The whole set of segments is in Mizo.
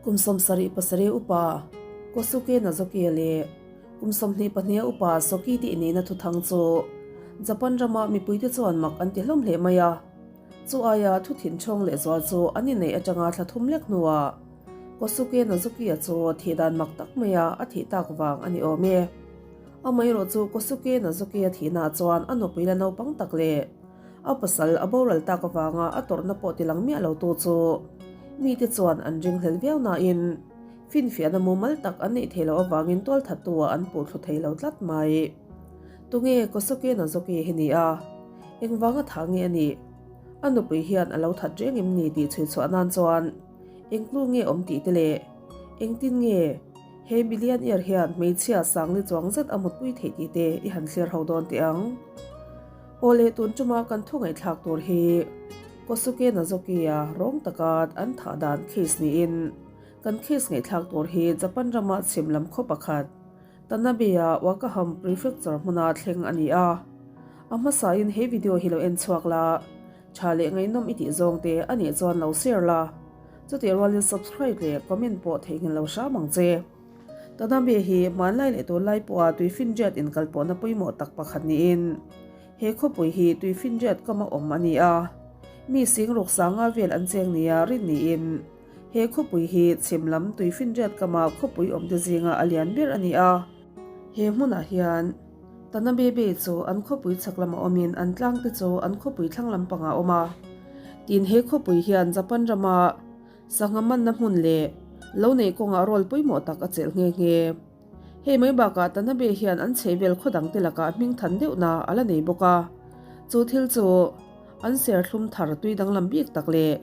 Kum 77 upa Kosuke Nozoki leh kum 22 upa Soki te inneihna thuthang chu Japan rama mipuite chuan mak an ti hlawm hle mai a. Chu aia thu thinchhawng lehzual chu an inneih atanga thla thum lek hnuah Kosuke Nozoki-a chu thihdan mak tak maia a thih tak vang a ni awm e. Amaherawh chu Kosuke Nozoki-a thihnaah chuan a nupui la naupang tak leh a pasal a boral tak avanga a tawrhna pawh tilang miah lo tu chu mite chuan an ringhlel viau nain finfiahna mumal tak an neih theih loh avangin tualthattu-ah an puh thlu thei lo tlat mai. Tunge Kosuke Nozoki hi ni a? Engvanga thah nge a nih? A nupui hian a lo that reng em ni tih chhui chhuah nan chuan eng tlu nge awm tih te leh engtin nge he billionaire hian hmeichhia sangli chuang zet a mutpui theih tih te i han thlir ho dawn teh ang. Aw leh tun tuma kan thu ngaihthlak tur hi Kosuke Nozoki-a rawng taka an thah dan case niin kan case ngaihthlak tur hi Japan rama chhim lam khaw pakhat Tanabe-a Wakaham Prefecture hmuna thleng a ni a. A hmasain he video hi lo en chhuak la, tha leh ngaihnawm i tih zawng te a nih chuan lo share la. Chutih rualin subscribe leh comment pawh theihnghilh lo hram ang che. Tanabe hi hmanlai leh tunlai pawha tuifinriat inkalpawhna pawimawh tak pakhat niin he khawpui hi tuifinriat kama awm a ni a. Mi sing ruk sanga vel an cheng nia rin niin He khawpui hi chhim lam tuifinriat kama khawpui awmte zinga a lian ber a ni a. He hmunah hian Tanabe Bay chu an khawpui chhak lama awmin an tlangte chu an khawpui thlang lampangah a awm a. Tin, he khawpui hian Japan rama sangha manna hmun leh lo neih kawngah role pawimawh tak a chelh nghe nghe. Hei mai bakah Tanabe hian an chhehvel khaw dangte lakah hming than deuhna a la nei bawk a. Chu thil chu an serthlum thar tui danglam bik tak leh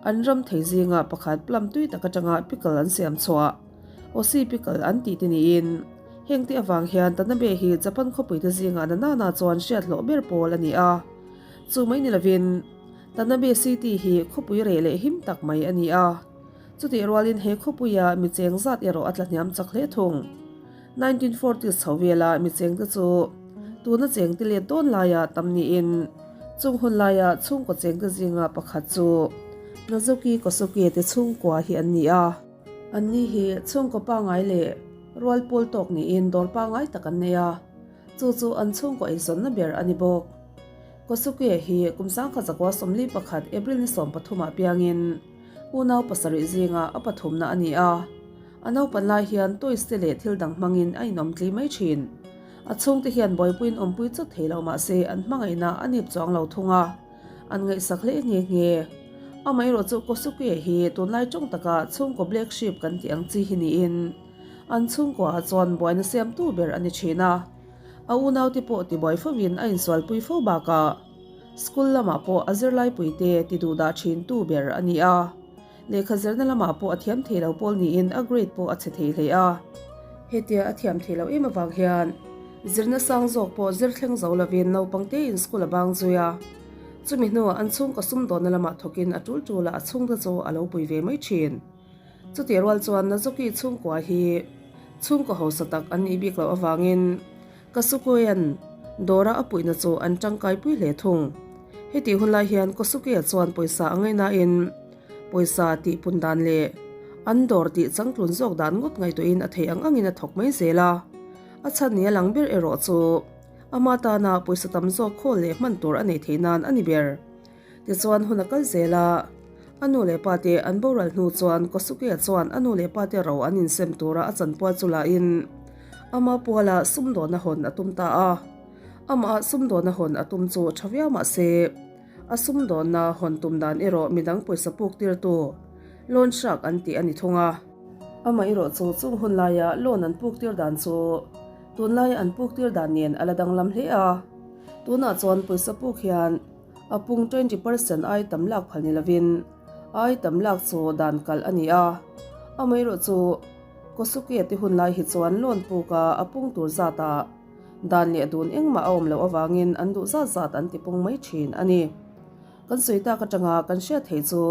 an ram thei zinga pakhat plum tui tak atanga pickle an siam chhuah Aussie pickle an tih te niin hengte avang hian Tanabe hi Japan khawpuite zingah na nana chuan hriat hlawh ber pawl a ni a. Chu mai ni lovin Tanabe City hi khawpui reh leh him tak mai a ni a. Chutih rualin he khawpuia mi cheng zat erawh a tla hniam chak hle thung. 1940s chho vela mi chengte chu tuna chengte let dawn laia tam niin chung hun laia chhungkaw chengte zinga pakhat chu Nozoki Kosuke te chhungkua hi an ni a. Anni hi chhungkaw pangngai leh rual pawl tawk niin dawr pangngai tak an nei a, chu chu an chhungkaw eizawnna ber a ni bawk. Kosuke hi kum 1941 April ni 13 ah piangin Unau pasarih zinga a pathumna a ni a, a naupan lai hian toys te leh thil dang hmangin a inawm tli mai thin. A chhungte hian buaipuiin awmpui chawt thei lo mah se an hmangaihna a nip chuang lo thung a, an ngaihsak hle nghe nghe. Amaherawh chu Kosuke hi tunlai tawng taka chhungkaw black sheep kan tih ang chi hi niin an chhungkuaah chuan buaina siamtu ber a ni thin a, a unaute pawh tibuai fovin a insualpui fo bakah, School lamah pawh a zirlaipuite ti duh dah thin tu ber a ni a. Lehkha zirna lamah pawh a thiam thei lo pawl niin a grade pawh a chhe thei hle a. Hetia a thiam thei loh em avang hian zirna sang zawk pawh zir thleng zo lovin naupang tein school a bang zui a. Chumi hnuah an chhungkaw sumdawnna lamah thawkin a tul tulah a chhungte chu a lo pui ve mai thin. Chutih rual chuan Nazuki chhungkua hi chhungkaw hausa tak an nih bik loh avangin Kasukuia'n dawra a puihna chu an tangkaipui hle thung. Hetih hun lai hian Kosuke-a chuan pawisa a ngaihnain pawisa tih pun dan leh an dawr tih changtlun zawk dan ngawt ngaihtuahin a theih ang angin a thawk mai zel a. A chhan ni a lang ber erawh chu ama tana pawisa tam zawk khawl leh hman tur a neih theih nan a ni ber. Tichuan hun a kal zel a, a nu leh pa te an boral hnu chuan Kosuke-a chuan a nu leh pa te ro an insem tura a chanpual chu lahin ama puala sumdawna hawn a tum ta a. Amah sumdawna hawn a tum chu tha viau mah se, a sumdawnna hawn tum dan erawh midang pawisa puk tirtu loan shark an tih a ni thung a. Amah erawh chu chung hun laia loan an puk tir dan chu tunlaia an puk tir dan nen a la danglam hle a. Tunah chuan pawisa puk hian A pung 20% ai tam lak phal ni lovin ai tam lak chu dan kalh a ni a. Amaherawh chu Kosuke te hun lai hi chuan loan puka a pung tur zatah dan leh dun engmah a awm loh avangin an duh zat zat an ti pung mai thin a ni. Kan sawi tak atanga kan hriat theih chu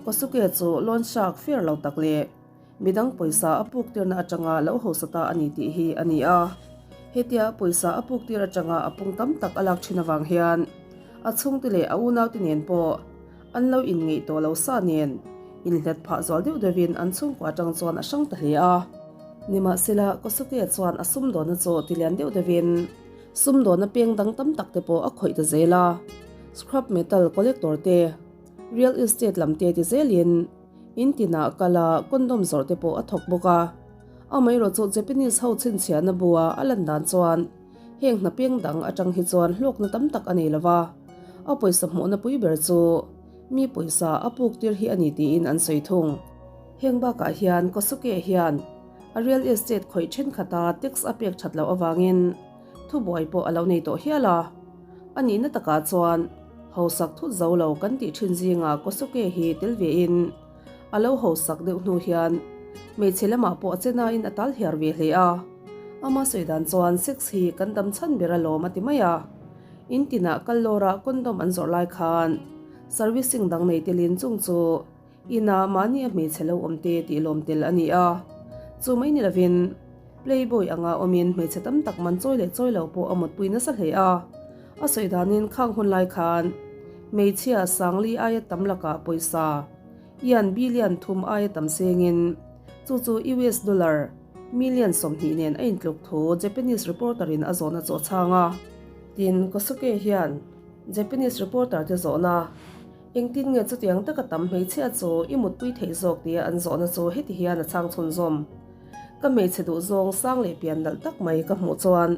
Kosuke chu loan shark fair lo tak leh Midang pawisa a puk tirna atanga lo hausa ta a ni tih hi a ni a. Hetia pawisa a puk tir atanga a pung tam tak a lak thin avang hian a chhungte leh a unaute nen pawh an lo inngeih tawh lo sa nen Inhlet phah zual deuh deuhin an chhungkua atang chuan a hrang ta hle a. Nimahsela, Kosuke chuan a sumdawnna chu tilian deuh deuhin sumdawnna peng dang tam tak te pawh a khawih ta zel a. Scrap metal collector te, real estate lam te ti zelin in tinah kal a condom zawrh te pawh a thawk bawk a. Amaherawhchu chu Japanese ho chhinchhiahna bua a lan dan chuan heng hna peng dang atang hi chuan hlawkna tam tak a nei lo va, a pawisa hmuhna pui ber chu mi pawisa a puk tir hi a ni tiin an sawi thung. Heng bakah hian Kosuke hian a real estate khawih thenkhat-a tax a pek that loh avangin thubuai pawh a lo nei tawh hial a. A nihna takah chuan hausak thut zo lo kan tih thin zingah Kosuke hi tel vein a lo hausak deuh hnu hian hmeichhe lamah pawh a chenain a tal hiar ve hle a. Ama sawi dan chuan sex hi kan dam chhan ber alawm a ti mai a. In tinah kal lawrah condom an zawrh lai khan servicing dang nei telin chung chu inah mahni a hmeichhe lo awm te tih lawm tel a ni a. Chu mai ni lovin playboy anga awmin hmeichhe tam tak man chawi leh chawi lo pawh a mutpui nasa hle a. A sawi danin khang hun lai khan hmeichhia Sangli aia tam lakah pawisa Ian billion thum aia tam sengin chu chu US dollar million 20 nen a intluk thu Japanese reporter in a zawhna chu a chhang a. Tin, Kosuke hian Japanese reporter te zawhna, Engtin nge chutiang taka tam hmeichhia chu i mutpui theih zawk tia an zawhna chu heti hian a chhang chhunzawm. Ka hmeichhe duhzawng sang leh pian nalh tak mai ka hmuh chuan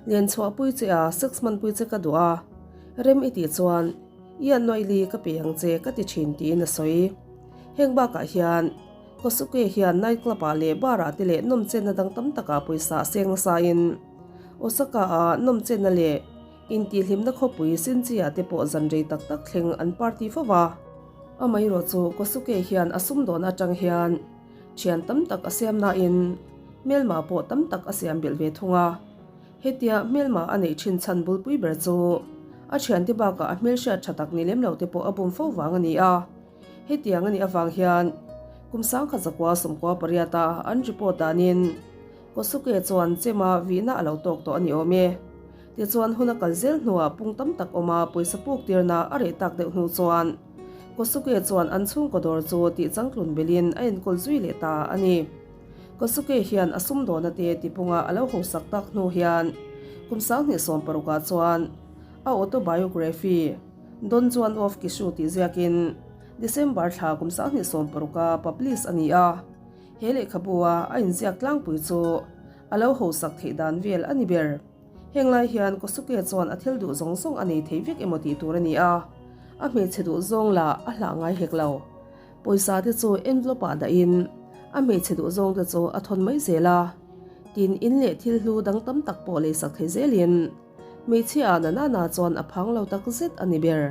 Len chhuahpui che a, sex hmanpui che ka duh a, rem i tih chuan i an nuaih li ka pe ang che ka ti thin tiin a sawi. Heng bakah hian Kosuke hian night club ah leh bar ah te leh nawmchenna dang tam takah pawisa a seng nasa in Osaka ah nawmchenna leh intihhlimna khawpui Shinji ah te pawh zan rei tak tak thleng an party fo va. Amaherawh chu Kosuke hian a sumdawn atang hian Thian tam tak a siam nain hmelma pawh tam tak a siam belh ve thung a. Hetia hmelma a neih thin chhan bulpui ber chu a thiante bakah a hmelhriat tha tak ni lem lo te pawh a bum fo vang a ni a. Hetiang a nih avang hian kum sangkhat zakua sawmkua pariata an report danin Kosuke chuan chema vihna a lo tawk tawh a ni awm e. Tichuan hun a kal zel hnuah pung tam tak awma pawisa puk tirna a reh tak deuh hnu chuan Kosuke chuan an chhungkaw dawr chu tih changtlun belin a enkawl zui leh ta a ni. Kosuke hian a sumdawna te tipunga a lo hausak tak hnu hian kum 2016 ah chuan a autobiography Don Juan of Kishu tih ziakin December thla kum 2016 ah publish a ni a. He lehkhabu a a inziak tlangpui chu a lo hausak theih dan vel a ni ber. Heng lai hian Kosuke chuan a thil duh zawng zawng a nei thei vek emaw tih tur a ni a, a hmeichhe duh zawng lah a hlah ngai hek lo. Pawisa te chu envelope ah dahin a hmeichhe duh zawng te chu a thawn mai zel a, tin in leh thil hlu dang tam tak pawh leisak thei zelin hmeichhia ah Nanana chuan a phang lo tak zet a ni ber.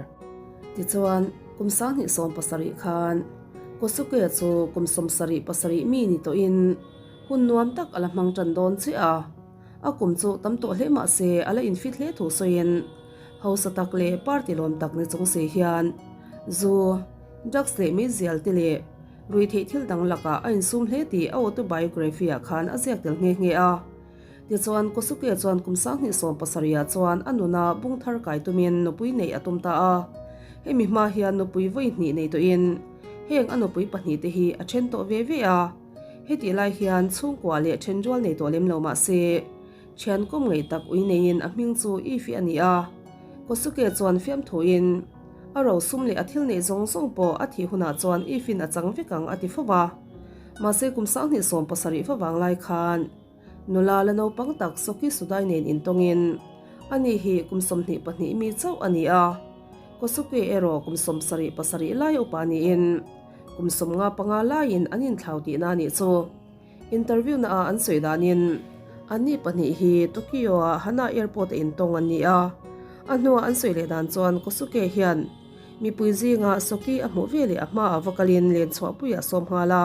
Tichuan, kum 2017 khan Kosuke chu kum 77 mi ni tawhin hun nuam tak a la hmang tan dawn chiah a. A kum chu tam tawh hle mah se a la infit hle thu sawiin hausa tak leh party lawm tak ni chung si hian zu, drugs leh meizial te leh ruihtheih thil dang lakah a insum hle tih a autobiography ah khan a ziak tel nghe nghe a. Tichuan Kosuke chuan kum 2017 ah chuan a nuna bung thar kai tumin nupui neih a tum ta a. Hemi hma hian nupui vawi hnih nei tawhin heng a nupui pahnih te hi a then tawh ve ve a. Hetih lai hian chhungkua leh thenrual nei tawh lem lo mah se, thian kawm ngei tak ui neiin a hming chu Ifi a ni a. Kosuke chuan fiamthuin a rosum leh a thil neih zawng zawng pawh a thih hunah chuan Ifin a chang vek ang a ti fo va. Mahse kum 2017 favang lai khan nula la naupang tak Soki Sudai nen intawngin ani hi kum 22 mi chauh a ni a. Kosuke erawh kum 77 lai upa niin Kum 55 laiin an inthlau tihna a nih chu. Interview na ah an sawi danin anni pahnih hi Tokyo ah Hana Airport a intawng an ni a. A hnuah an sawi leh dan chuan Kosuke hian mipui zingah Soki a hmuh veleh a hmaah va kalin len chhuahpui a sawm nghal a.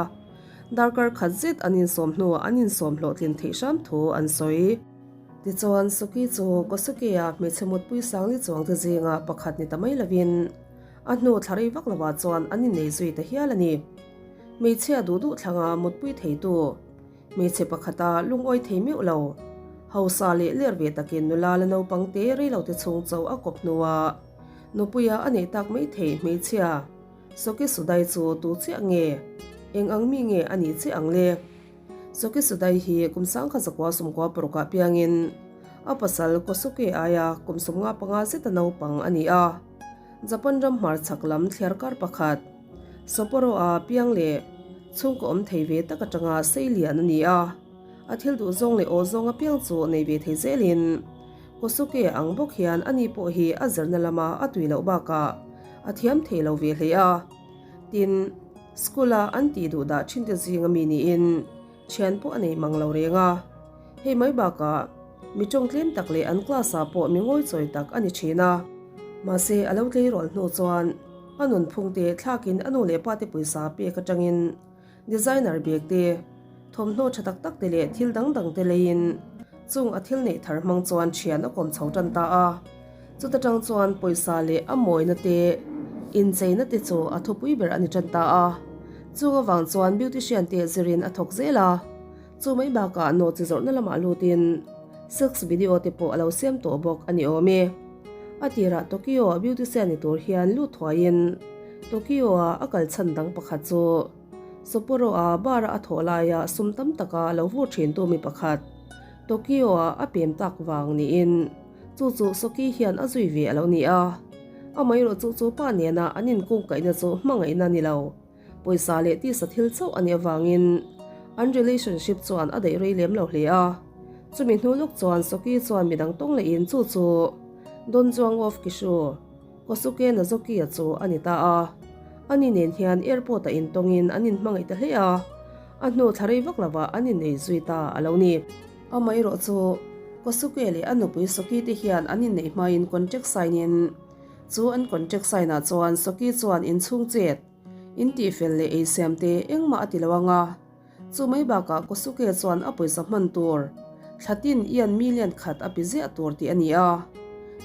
Darkar khat zet an insawm hnuah an insawm hlawhtlin theih hram thu an sawi. Tichuan Soki chu Kosuke-a hmeichhe mutpui sangli chuangte zinga pakhat ni ta mai lovin, A hnu thla rei vak lovah chuan an innei zui ta hial a ni. Hmeichhia duh duh thlanga mutpui theitu, hmeichhe pakhata lungawi thei meuh lo, hausa leh ler ve takin nula la naupang te rei lo te chhung cho a kawp hnuah nupuia a neih tak mai thei hmeichhia. Soki Sudai chu tu chiah nge? Eng ang mi nge a nih chiah ang le? Soki Sudai hi kum sangkhat zakua sumkua parukah piangin a pasal Kosuke aia kum 55 zeta naupang a ni a. Japan ram hmarchhak lam thliarkar pakhat, Sapporo-a piang leh chhungkaw awm thei ve tak atanga sei lian a ni a. A thil duh zawng leh aw zawng apiang chu nei ve thei zelin Kosuke ang bawk hian ani pawh hi a zirna lama a tui loh bakah a thiam thei lo ve hle a. Tin, school-a an tih duh dah thinte zinga mi niin Thian pawh a nei mang lo reng a, hei mai bakah mi tawng tlem tak leh an class ah pawh mi ngawichawi tak a ni thin a. Mahse a lo tleirawl hnu chuan a nunphung te thlakin a nu leh pa te pawisa pek atangin designer bag te, thawmhnaw tha tak tak te leh thil dang dang te leiin chung a thil neih thar hmang chuan thian a kawm chho tan ta a. Chuta tang chuan pawisa leh a mawina te, incheina te chu a thupui ber a ni tan ta a. Chung avang chuan beautician te zirin a thawk zel a. Chu mai bakah nawhchi zawrhna lamah lutin sex video te pawh a lo siam tawh bawk a ni awm e. A tirah Tokyo-a beautician ni tur hian lut thuaiin Tokyo-a a kal chhan dang pakhat chu Sapporo-a bar-a a thawh laia sum tam taka lo vur thintu mi pakhat Tokyo-a a pem tak vang niin Chu chu Soki hian a zui ve a lo ni a. Amaherawh chu chu pa nena an inkungkaihna chu hmangaihna ni lo. Pawisa leh tisa thil chauh a nih avangin an relationship chuan a daih rei lem lo hle a. Chumi hnu lawk chuan Soki chuan midang tawng lehin chu chu Don Juang of Kishu, Kosuke Nazoki-a chu a ni ta a. Ani nen hian airport-ah intawngin an inhmangaih ta hle a. A hnu thla rei vak lovah an innei zui ta a lo ni. Amaherawh chu Kosuke leh a nupui Soki te hian an inneih hmain contract sign in chu an contract sign ah chuan Soki chuan inchhung chet, in tihfel leh ei siam te engmah a ti lo ang a. Chu mai bakah Kosuke chuan a pawisa hman tur thlatin yen million khat a pe ziah tur tih a ni a.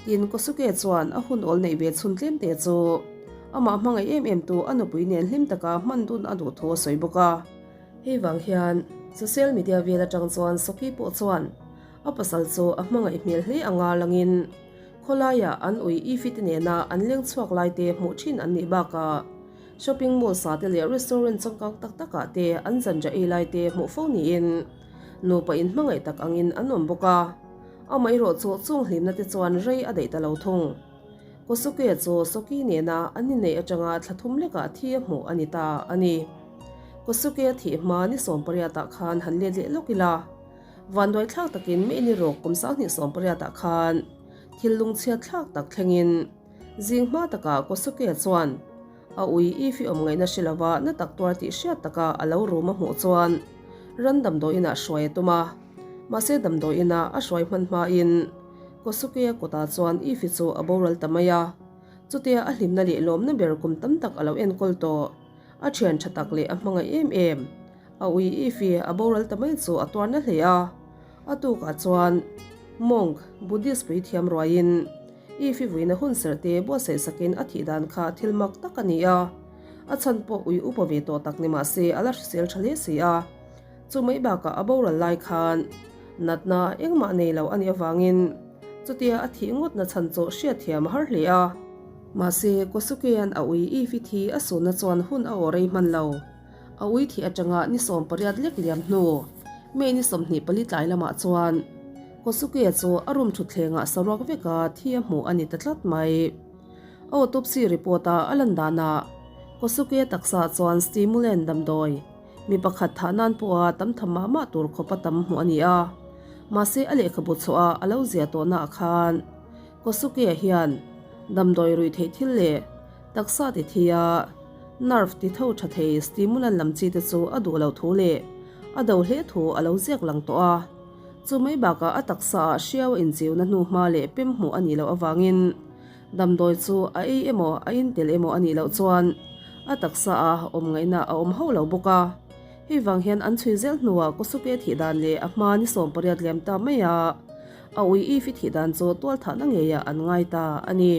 Tin, Kosuke chuan a hun awl neih ve chhun tlem te chu amah hmangaih em em tu a nupui nen hlim taka hman dun a duh thu a sawi bawk a. Hei vang hian social media vel atang chuan Soki pawh chuan a pasal chu a hmangaih hmel hle anga langin khawlaiah an ui Ify te nena an leng chhuak lai te hmuh thin an nih bakah shopping mall sa te leh restaurant changkang tak takah te an zanriah ei lai te hmuh fo niin nupa inhmangaih tak angin an awm bawk a. Amaherawh chu chung hlimna te chuan rei a daih ta lo thung. Kosuke chu Soki nena an inneih atanga thla thum lekah thi a hmuh a ni ta a ni. Kosuke a thih hma ni sawmpariatah khan han let leh lawk ila, vanduai thlak takin May-ni rawk kum 2018 khan thil lungchhiat thlak tak thlengin zing hma takah Kosuke chuan a ui Ify awm ngaihna hre lova na tak tuar tih hriat taka a lo rum a hmuh chuan ran damdawiinah hruai a tum a, mahse damdawiinah a hruai hman hmain Kosuke-a kutah chuan Ify chu a boral ta mai a, chutia a hlimna leh lawmna ber kum tam tak a lo enkawl tawh. A thian tha tak leh a hmangaih em em. A ui Ify a boral ta mai chu a tuar na hle a. A tukah chuan Monk, Buddhist puithiam ruaiin Ify vuina hun serh te buatsaih sakin a thih dan kha thil mak tak a ni a. A chhan pawh ui upa ve tawh tak ni mah se a la hrisel tha hle si a. Chu mai bakah a boral lai khan natna engmah nei lo a nih avangin chutia a thih ngawtna chhan chu hriatthiam a har hle a. Mahse, Kosukea'n a ui Ify thi a sunna chuan hun a aw rei hman lo. A ui thih atanga ni 18 lek liam hnu, May ni 24 tlai lamah chuan Kosukea chu a room thutthlengah saruak veka thi a hmuh a ni ta tlat mai. A autopsy report-a a lan danah Kosukea taksaah chuan stimulant damdawi, Mi pakhat thah nan pawha tam tham mah mah tur khawpa tam hmuh a ni a, mahse a lehkhabu chhuah a lo zia tawhnaah khan Kosuke-a hian damdawi ruih theih thil leh taksa ti thi a, nerve ti tho tha thei stimulant lam chi te chu a duh loh thu leh a do hle thu a lo ziak lang tawh a. Chu mai bakah a taksaah hriau a inchiuna hnu hma leh pem hmuh a nih loh avangin Damdawi chu a ei emaw a in tel emaw a nih loh chuan a taksa a awm ngaihna a awm hauh lo bawk a. Hei vang hian an chhui zel hnuah Kosuke thih dan leh a hma ni 18 liam ta mai a, a ui Ify thih dan chu tualthahna ngeiah an ngai ta a ni.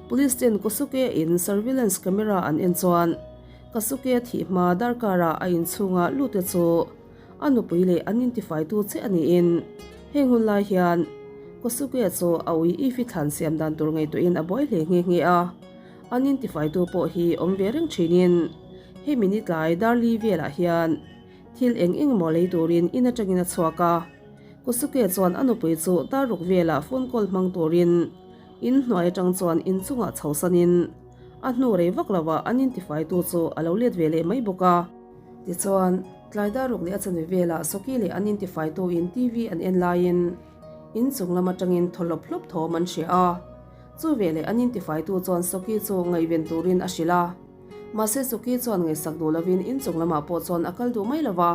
Police ten Kosuke in surveillance camera an en chuan Kasuke thih hma darkar-ah a inchhunga lute chu A nupui leh an intifaitu che a niin heng hun lai hian Kosuke chu a ui Ify thlan siam dan tur ngaihtuahin a buai hle nghe nghe a. An intifaitu pawh hi awm ve reng thinin hemi ni tlai dar li velah hian thil eng eng emaw lei turin in atangin a chhuak a. Kosuke chuan a nupui chu dar ruk velah phone call hmang turin in hnuai atang chuan in chungah chhosanin a hnu rei vak lovah an intifaitu chu a lo let ve leh mai bawk a. Tichuan, tlai dar ruk leh a chanve velah Soki leh an intifaituin TV an en laiin in chung lam atangin thaw hlawp hlawp thawm an hria a. Chu veleh an intifaitu chuan Soki chu ngaihven turin a hrilh a. Mahse Soki chuan ngaihsak duh lovin in chung lamah pawh chuan a kal duh mai lo va.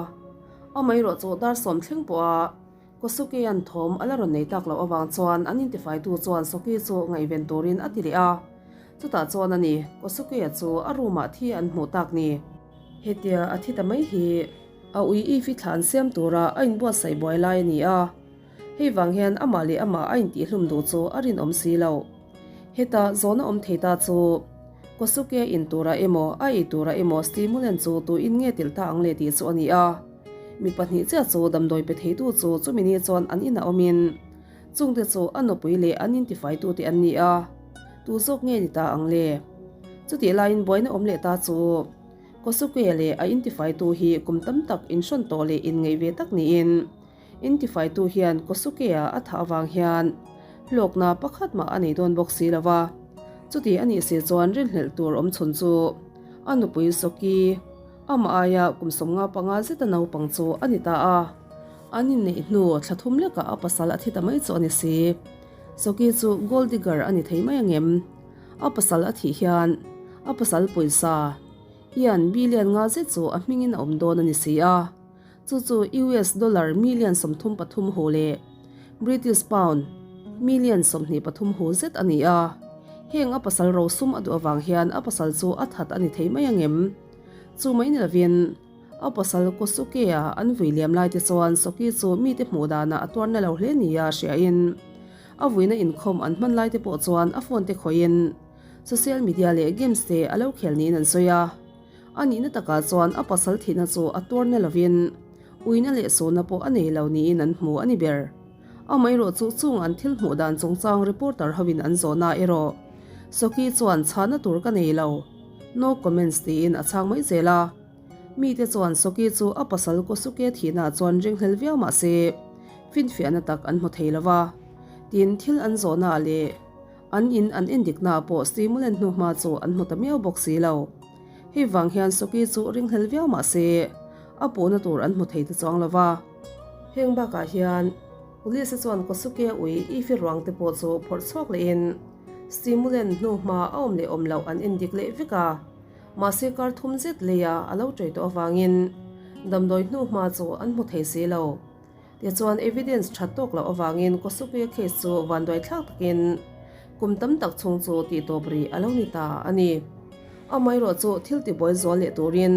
Amaherawh chu dar sawm thleng pawha Kosukea'n thawm a la rawn nei tak loh avang chuan an intifaitu chuan Soki chu ngaihven turin a ti leh a. Chutah chuan a ni, Kosukea chu a room-ah thi an hmuh tak ni. Hetia a thi ta mai hi a ui i fithla an siam tura a inbuatsaih buai lai a ni a. Hei vang hian amah leh amah a intihhlum duh chu a rinawm si lo. Heta zawhna awm thei ta chu Kosuke in tura emaw a ei tura emaw stimulant chu tuin nge telh ta ang le tih chu a ni a. Mi pahnih chiah chu damdawi pe theitu chu chumi ni chuan an inah awmin chungte chu a nupui leh an intifaitute an ni a, tu zawk nge ni ta ang le? Chutih laiin buaina awm leh ta chu Kosuke leh a intifaitu hi kum tam tak inhrawn tawh leh inngeih ve tak niin Intifaitu hian Kosuke-a a thah avang hian hlawkna pakhat mah a nei dawn bawk si lo va. Chuti a nih si chuan rinhlelh tur awm chhun chu a nupui Soki, amah aia kum 55 zeta naupang chu a ni ta a. An inneih hnu thla thum lekah a pasal a thi ta mai chu a ni si. Soki chu gold digger a ni thei mai angem? A pasal a thih hian a pasal pawisa hian billion nga zet chu a hmingin a awm dawn a ni si a. Chu chu US dollar million 33 hu leh British pound million 23 hu zet a ni a. Heng a pasal rosum a duh avang hian a pasal chu a that a ni thei mai angem? Chu mai ni lovin a pasal Kosuke-a an vui liam lai te chuan Soki chu mite hmuh danah a tuar na lo hle nia hriain a vuina inkhawm an hman lai te pawh chuan a phone te khawihin social media leh games te a lo khel niin an sawi a. A nihna takah chuan a pasal thihna chu a tuar na lovin uina leh sawna pawh a nei lo niin an hmu a ni ber. Amaherawh chu chung an thil hmuh dan chungchang reporter hoin an zawhna erawh Soki chuan chhahna tur ka nei lo, no comments tiin a chhang mai zel a. Mite chuan Soki chu a pasal Kosuke thihnaah chuan ringhlel viau mah se finfiahna tak an hmu thei lo va, tin thil an zawhnaah leh An in an endiknaah pawh stimulant hnuhma chu an hmu ta miau bawk si lo. Hei vang hian Soki chu ringhlel viau mah se, a puhna tur an hmu thei ta chuang lo va. Heng bakah hian Police chuan Kosuke ui Ifi ruang te pawh chu phawrh chhuak lehin stimulant hnuhma a awm leh awm loh an endik leh vek a. Mahse kar thum zet leia a lo ṭei tawh avangin damdawi hnuhma chu an hmu thei si lo. Tichuan evidence that tawk loh avangin Kosuke case chu vanduai thlak takin kum tam tak chhung chu tih tawp rih a lo ni ta a ni. Amaherawh chu thil tibuai zual leh turin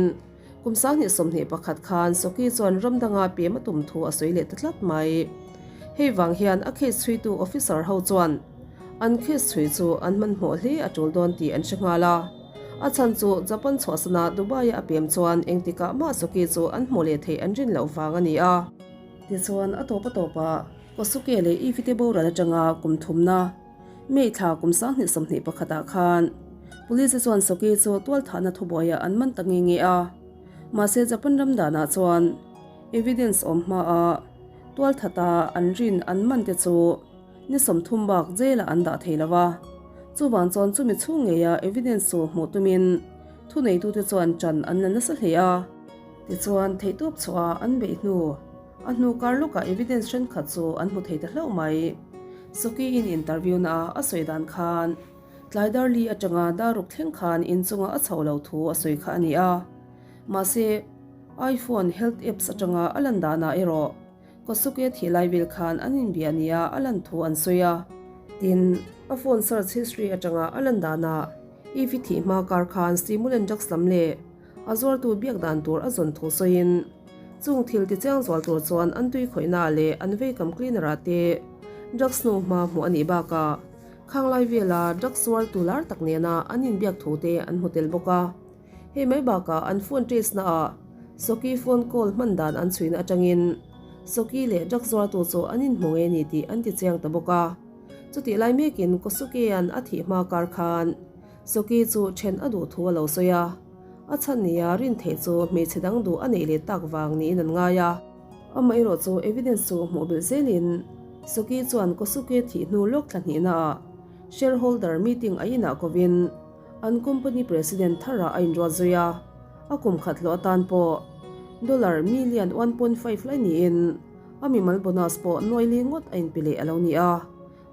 kum 2021 khan Soki chuan ram danga pem a tum thu a sawi leh ta tlat mai. Hei vang hian a case chhuitu officer ho chuan an case chhui chu an hmanhmawh hle a tul dawn tih an hre nghal a. A chhan chu Japan chhuahsana Dubai-a a pem chuan engtikah mah Soki chu an hmuh leh theih an rin loh vang a ni a. Tichuan a tawp a tawpah Kosuke leh Ivy te boral atanga kum thumna May thla kum 2021 ah khan Police te chuan Soki chu tualthahna thubuaiah an man ta nge nge a. Mahse Japan ram danah chuan evidence awm hmaah tualthata an rin an man te chu Ni 30 bak jail-ah an dah thei lo va, chuvang chuan chumi chhung ngeia evidence chu hmuh tumin thuneitute chuan ṭan an la nasa hle a. Tichuan, theihtawp chhuah an beih hnu, a hnu kar lawkah evidence thenkhat chu an hmu thei ta hlauh mai. Soki-in interview-na a sawi dan khan tlai dar li atanga dar ruk thleng khan inchunga a chhoh loh thu a sawi kha a ni a, mahse, iPhone health apps atanga a lan danah erawh, Kosuke thih lai vel khan an inbia nia a lan thu an sawi a. Tin, a phone search history atanga a lan danah Eve-i thih hma kar khan stimulant drugs lam leh a zuartu biak dan tur a zawn thu sawiin, chung thil tichiang zual tur chuan an tui khawihnaah leh an veikam cleaner ah te drugs hnu hma hmuh a nih bakah khanglai vela drugs zuartu lar tak nena an inbiak thu te an hmu tel bawk a. Hei mai bakah an phone trace naah Soki phone call hman dan an chhuina atangin Soki leh drug zuartu chu an inhmu ngei a ni tih an ti chiang ta bawk a. Chutih lai mekin Kosuke-a'n a thih hma kar khan Soki chu then a duh thu a lo sawi a. A chhan nia rin theih chu hmeichhe dang duh a neih leh tak vang niin an ngai a. Amaherawh chu evidence chu hmuh belh zelin Soki chuan Kosuke thih hnu lawk thla hnihnaah shareholder meeting a inah kovin an company president tharah a inruat zui a, a kum khat hlawh atan pawh dollar million 1.5 lai niin a mimal bonus pawh nuai li ngawt a inpe leh a lo ni a.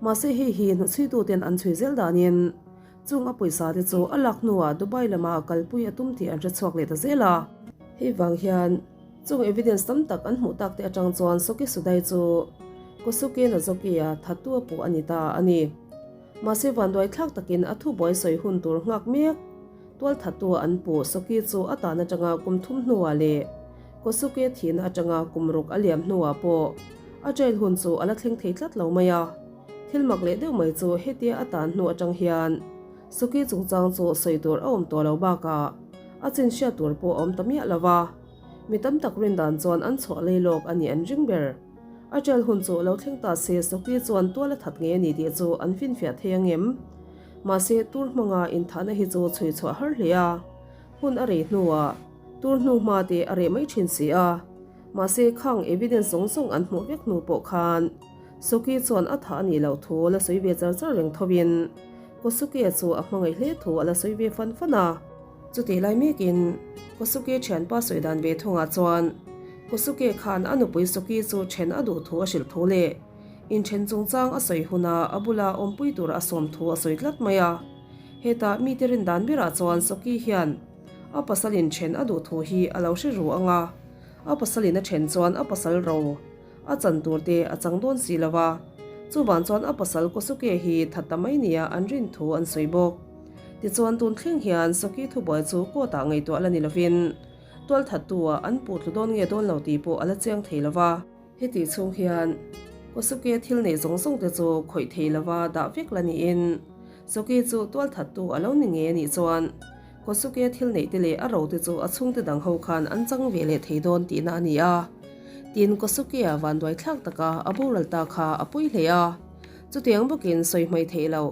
Mahse hei hi hnuchhuituten an chhui zel danin chung a pawisa te chu a lak hnuah Dubai lama kalpui a tum tih an hre chhuak leh ta zel a. Hei vang hian chung evidence tam tak an hmuh tak te atang chuan Soki Sudai chu Kosuke Nozoki-a thattu a puh a ni ta a ni. Mahse vanduai thlak takin a thubuai sawi hun tur nghak mek tual thattu an puh Soki chu a tan atanga kum thum hnuah leh Kosuke thihna atanga kum ruk a liam hnuah pawh a jail hun chu a la thleng thei tlat lo mai a. Thil mak leh deuh mai chu hetia a tan hnu atang hian Soki chungchang chu sawi tur a awm tawh lo bakah a chin hriat tur pawh a awm ta miah lo va. Mi tam tak rin dan chuan an chhuah lei lawk a nih an ring ber. A jail hun chu lo thleng ta se Soki chuan tual a that ngei a ni tih chu an finfiah thei ang em? Mahse tur hmanga inthahna hi chu chhui chhuah har hle a, hun a rei hnuah tur hnu hma te a reh mai thin si a. Mahse khang evidence zawng zawng an hmuh vek hnu pawh khan Soki chuan a thah a nih loh thu la sawi ve char char reng thovin Kosuke chu a hmangaih hle thu a la sawi ve fan fan a. Chutih lai mekin Kosuke thianpa sawi dan ve thungah chuan Kosuke khan a nupui Soki chu then a duh thu a hrilh thu leh inthen chungchang a sawi huna a bula awmpui tur a sawm thu a sawi tlat mai a. Hetah mite rin dan berah chuan Soki hian a pasal inthen a duh thu hi a lo hre ru ang a, a pasalin a then chuan a pasal ro a chan tur te a chang dawn si lo va, chuvang chuan a pasal Kosuke hi that ta mai nia an rin thu an sawi bawk. Tichuan tun thleng hian Soki thubuai chu court ah ngaihtuah la ni lovin tualthattu ah an puh tlu dawn nge dawn lo tih pawh a la chiang thei lo va. Heti chhung hian Kosuke thil neih zawng zawng te chu khawih thei lova dah vek la niin Soki chu tualthattu a lo ni ngei a nih chuan Kosuke thil neih te leh a ro te chu a chhungte dang ho khan an chang ve leh thei dawn tihna a ni a. Tin, Kosuke-a vanduai thlak taka a boral ta kha a pawi hle a. Chutiang bawkin sawi hmai theih loh.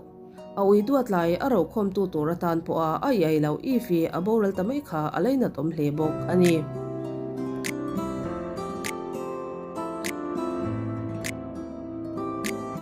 A ui duat lai a rokhawmtu tur atan pawha a iai loh Eve-i a boral ta mai kha a lainat awm hle bawk a ni.